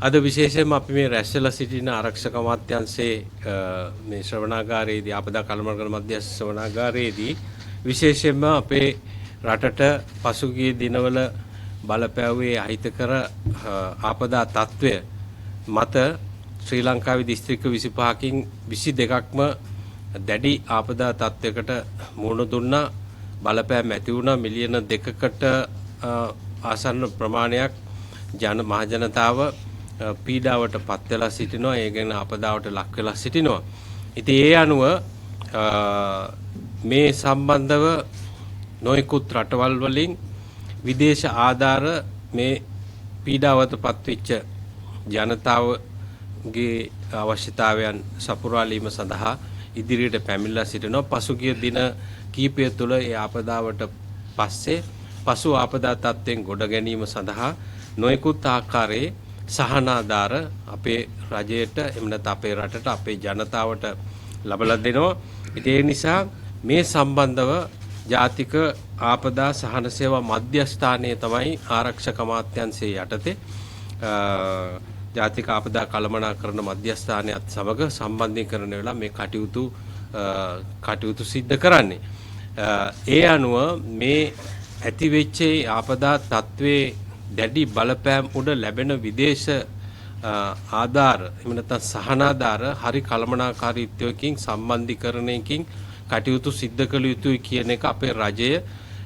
අද විශේෂයෙන්ම අපි මේ රැස් වෙලා සිටින ආරක්ෂක අමාත්‍යාංශයේ මේ ශ්‍රවණාගාරයේදී, ආපදා කළමනාකරණ මධ්‍යස්ථ ශ්‍රවණාගාරයේදී විශේෂයෙන්ම අපේ රටට පසුගිය දිනවල බලපෑවුවේ අහිතකර ආපදා තත්ත්වය මත ශ්‍රී ලංකාවේ දිස්ත්‍රික්ක 25කින් 22ක්ම දැඩි ආපදා තත්ත්වයකට මුහුණ දුන්නා. බලපෑම් ඇති වුණා. මිලියන 2කට ආසන්න ප්‍රමාණයක් මහජනතාව පීඩාවට පත් වෙලා සිටිනවා. ඒ ගැන ආපදාවට ලක් වෙලා සිටිනවා. ඉතින් ඒ අනුව මේ සම්බන්ධව නොයෙකුත් රටවල් වලින් විදේශ ආධාර මේ පීඩාවට පත්වෙච්ච ජනතාවගේ අවශ්‍යතාවයන් සපුරාලීම සඳහා ඉදිරියට පැමිණලා සිටිනවා. පසුගිය දින කීපය තුළ ඒ ආපදාවට පස්සේ පසු ආපදා තත්ත්වයෙන් ගොඩ ගැනීම සඳහා නොයෙකුත් ආකාරයේ සහනාධාර අපේ රජයට, එහෙම නැත්නම් අපේ රටට, අපේ ජනතාවට ලබලා දෙනවා. ඉතින් ඒ නිසා මේ සම්බන්ධව ජාතික ආපදා සහන සේවා මධ්‍යස්ථානය තමයි ආරක්ෂක අමාත්‍යාංශයේ යටතේ ජාතික ආපදා කළමනාකරණ මධ්‍යස්ථානයත් සමග සම්බන්ධීකරණය වෙලා මේ කටයුතු සිද්ධ කරන්නේ. ඒ අනුව මේ ඇති වෙච්ච ආපදා තත්ත්වයේ දැඩි බලපෑම් උඩ ලැබෙන විදේශ ආධාර, එහෙම නැත්නම් සහනාධාර හරි කළමනාකාරීත්වයකින් සම්බන්ධීකරණයකින් කටයුතු සිද්ධ කළ යුතුයි කියන එක අපේ රජය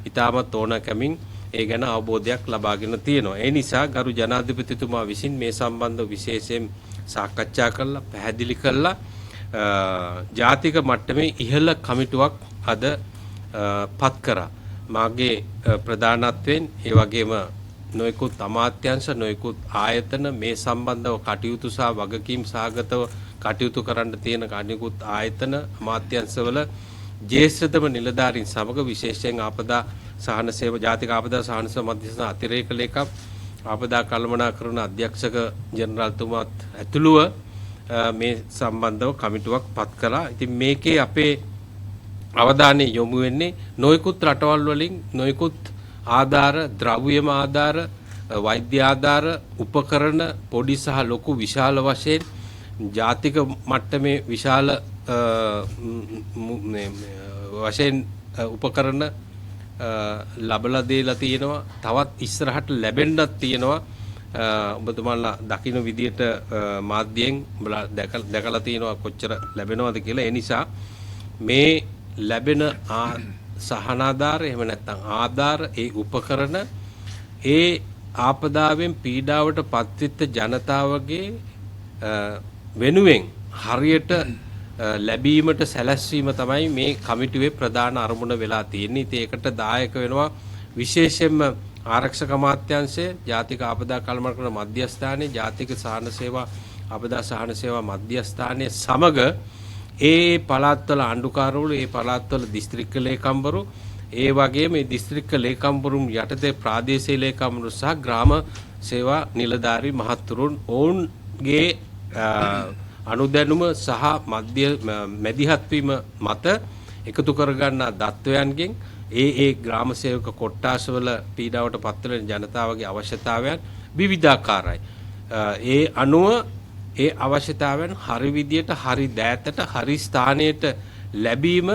ඉතාමත් ඕනකමින් ඒ ගැන අවබෝධයක් ලබාගෙන තියෙනවා. ඒ නිසා ගරු ජනාධිපතිතුමා විසින් මේ සම්බන්ධව විශේෂයෙන් සාකච්ඡා කරලා පැහැදිලි කරලා ජාතික මට්ටමේ ඉහළ කමිටුවක් අද පත් කරා. මාගේ ප්‍රධානත්වයෙන්, ඒ වගේම නොයෙකුත් අමාත්‍යංශ, නොයෙකුත් ආයතන, මේ සම්බන්ධව කටයුතු සහ වගකීම් සහගතව කටයුතු කරන්න තියෙන අනෙකුත් ආයතන අමාත්‍යංශවල ජ්‍යෙෂ්ඨතම නිලධාරීන් සමග, විශේෂයෙන් ආපදා සහන සේවා, ජාතික ආපදා සහන සේවා මධ්‍යස්ථාන අතිරේක ලේකම්, ආපදා කළමනාකරණ අධ්‍යක්ෂක ජෙනරාල්තුමාත් ඇතුළුව මේ සම්බන්ධව කමිටුවක් පත් කළා. ඉතින් මේකේ අපේ අවධානය යොමු වෙන්නේ නොයෙකුත් රටවල් වලින් නොයෙකුත් ආධාර, ද්‍රව්‍යම ආධාර, වෛද්‍ය ආධාර, උපකරණ පොඩි සහ ලොකු විශාල වශයෙන් ජාතික මට්ටමේ විශාල වශයෙන් උපකරණ ලබලා දීලා තියෙනවා. තවත් ඉස්සරහට ලැබෙන්නත් තියෙනවා. ඔබතුමාලා දකින්න විදියට මාධ්‍යයෙන් ඔබලා දැකලා තියෙනවා කොච්චර ලැබෙනවද කියලා. ඒ නිසා මේ ලැබෙන සහනාධාර, එහෙම නැත්නම් ආධාර, ඒ උපකරණ ඒ ආපදාවෙන් පීඩාවට පත්වෙච්ච ජනතාවගේ වෙනුවෙන් හරියට ලැබීමට සැලැස්වීම තමයි මේ කමිටුවේ ප්‍රධාන අරමුණ වෙලා තියෙන්නේ. ඉතින් ඒකට දායක වෙනවා විශේෂයෙන්ම ආරක්ෂක අමාත්‍යාංශය, ජාතික ආපදා කළමනාකරණ මධ්‍යස්ථානය, ජාතික සහන සේවා ආපදා සහන සේවා මධ්‍යස්ථානය සමග ඒ පළාත්වල ආණ්ඩුකාරවරු, ඒ පළාත්වල දිස්ත්‍රික්ක ලේකම්වරු, ඒ වගේම මේ දිස්ත්‍රික්ක ලේකම්වරුන් යටතේ ප්‍රාදේශීය ලේකම්වරු සහ ග්‍රාම සේවා නිලධාරී මහත්වරුන්, ඔවුන්ගේ අනුදැනුම සහ මැදිහත් වීම මත එකතු කරගන්නා දත්වයන්ගෙන් ඒ ඒ ග්‍රාම සේවක කොට්ටාසවල පීඩාවට පත්වන ජනතාවගේ අවශ්‍යතාවයන් විවිධාකාරයි. ඒ අනුව ඒ අවශ්‍යතාවයන් හරි විදියට, හරි දෑතට, හරි ස්ථානයට ලැබීම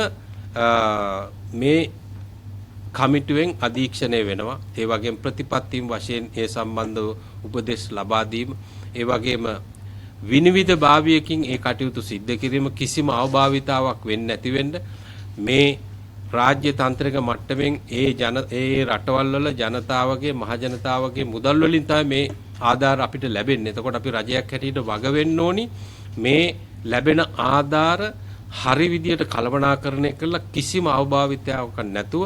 මේ කමිටුවෙන් අධීක්ෂණය වෙනවා. ඒ වගේම ප්‍රතිපත්තීන් වශයෙන් ඒ සම්බන්ධව උපදෙස් ලබා දීම, ඒ වගේම විනිවිද භාවයකින් ඒ කටයුතු සිද්ධ කිරීම, කිසිම අවභාවිතාවක් වෙන්නේ නැති වෙන්න මේ රාජ්‍ය තන්ත්‍රික මට්ටමින් ඒ රටවල් වල ජනතාවගේ, මහ ජනතාවගේ මුදල් වලින් තමයි මේ ආධාර අපිට ලැබෙන්නේ. එතකොට අපි රජයක් හැටියට වග වෙන්න ඕනි මේ ලැබෙන ආධාර හරි විදියට කළමනාකරණය කරලා කිසිම අවභාවිතාවක් නැතුව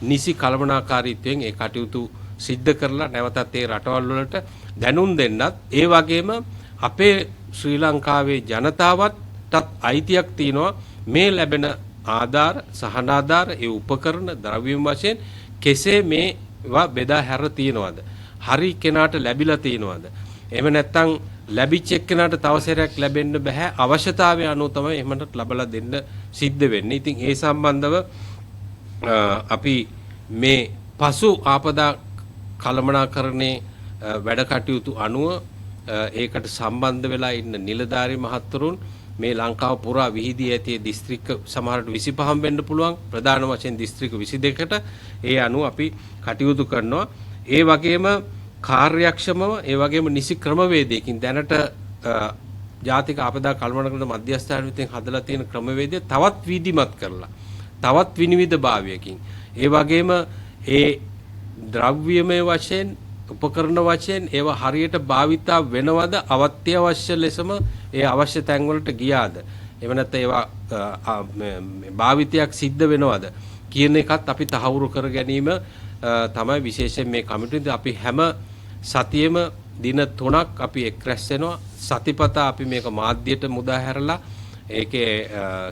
නිසි කළමනාකාරීත්වයෙන් ඒ කටයුතු සිද්ධ කරලා නැවතත් ඒ රටවල් වලට දැනුම් දෙන්නත්, ඒ වගේම අපේ ශ්‍රී ලංකාවේ ජනතාවටත් අයිතියක් තියෙනවා මේ ලැබෙන ආධාර, සහනාධාර, ඒ උපකරණ ද්‍රව්‍යම වශයෙන් කෙසේ මේවා බෙදා හැර තියෙනවද, හරි කෙනාට ලැබිලා තියෙනවද, එහෙම නැත්නම් ලැබිච්ච එක්කෙනාට තව සැරයක් ලැබෙන්න බෑ, අවශ්‍යතාවය අනුව තමයි එහෙමකට ලබලා දෙන්න සිද්ධ වෙන්නේ. ඉතින් ඒ සම්බන්ධව අපි මේ පසු ආපදා කළමනාකරණයේ වැඩ කටයුතු අනුව ඒකට සම්බන්ධ වෙලා ඉන්න නිලධාරි මහත්වරුන් මේ ලංකාව පුරා විහිදී ඇති දිස්ත්‍රික්ක සමහරට 25ක් වෙන්න පුළුවන්, ප්‍රධාන වශයෙන් දිස්ත්‍රික්ක 22කට ඒ අනුව අපි කටයුතු කරනවා. ඒ වගේම කාර්යක්ෂමව, ඒ වගේම නිසි ක්‍රමවේදයකින් දැනට ජාතික ආපදා කළමනාකරණ මධ්‍යස්ථාන විසින් හදලා තියෙන ක්‍රමවේදය තවත් විධිමත් කරලා, තවත් විනිවිදභාවයකින්, ඒ වගේම ඒ ද්‍රව්‍යමය වශයෙන්, උපකරණ වශයෙන් ඒවා හරියට භාවිතා වෙනවද, අත්‍යවශ්‍ය ලෙසම ඒ අවශ්‍ය තැන්වලට ගියාද, එහෙම නැත්නම් ඒවා භාවිතයක් සිද්ධ වෙනවද කියන එකත් අපි තහවුරු කර ගැනීම තමයි විශේෂයෙන් මේ කමිටුවේ. අපි හැම සතියෙම දින 3ක් අපි එක් රැස් වෙනවා. සතිපතා අපි මේක මාධ්‍යයට මුදා හැරලා ඒකේ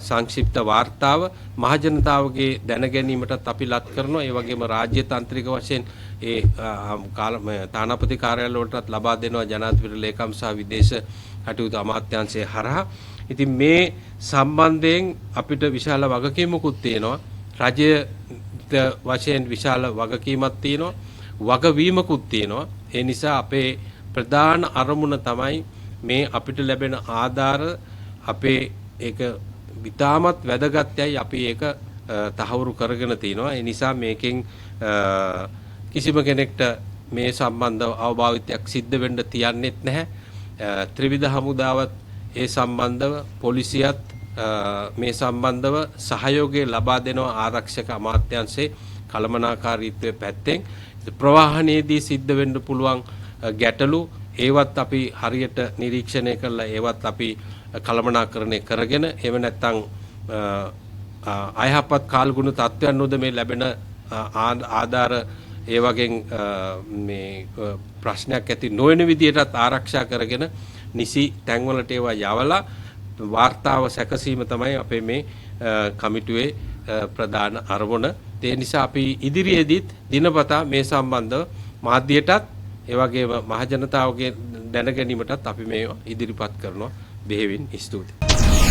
සංක්ෂිප්ත වාර්තාව මහජනතාවගේ දැන ගැනීමටත් අපි ලත් කරනවා. ඒ වගේම රාජ්‍ය ਤਾන්ත්‍රික වශයෙන් ඒ තානාපති කාර්යාල වලටත් ලබා දෙනවා ජනාධිපති ලේකම් සහ විදේශ කටයුතු අමාත්‍යාංශය හරහා. ඉතින් මේ සම්බන්ධයෙන් අපිට විශාල වගකීමකුත් තියෙනවා. රජය වශයෙන් විශාල වගකීමක් තියෙනවා, වගවීමකුත් තියෙනවා. ඒ නිසා අපේ ප්‍රධාන අරමුණ තමයි මේ අපිට ලැබෙන ආධාර අපේ ඒක ඉතාමත් වැදගත් යයි අපි ඒක තහවුරු කරගෙන තිනවා. ඒ නිසා මේකෙන් කිසිම කෙනෙක්ට මේ සම්බන්ධව අවභාවිතයක් සිද්ධ වෙන්න තියන්නෙත් නැහැ. ත්‍රිවිධ හමුදාවත් ඒ සම්බන්ධව, පොලිසියත් මේ සම්බන්ධව සහයෝගය ලබා දෙනවා ආරක්ෂක අමාත්‍යාංශයේ කළමනාකාරීත්වයේ පැත්තෙන්. ප්‍රවාහනයේදී සිද්ධ වෙන්න පුළුවන් ගැටලු ඒවත් අපි හරියට නිරීක්ෂණය කරලා ඒවත් අපි කළමනාකරණය කරගෙන, එහෙම නැත්නම් අයහපත් කාල්ගුණ තත්ත්වයන් උද මේ ලැබෙන ආධාර ඒ වගේ මේ ප්‍රශ්නයක් ඇති නොවන විදියටත් ආරක්ෂා කරගෙන නිසි තැන්වලට ඒවා යවලා වාර්තාව සැකසීම තමයි අපේ මේ කමිටුවේ ප්‍රධාන අරමුණ. ඒ නිසා අපි ඉදිරියේදීත් දිනපතා මේ සම්බන්ධව මාධ්‍යයටත් ඒ වගේම මහජනතාවගේ දැන ගැනීමටත් අපි මේවා ඉදිරිපත් කරනවා. බෙහෙවින් ස්තුතියි.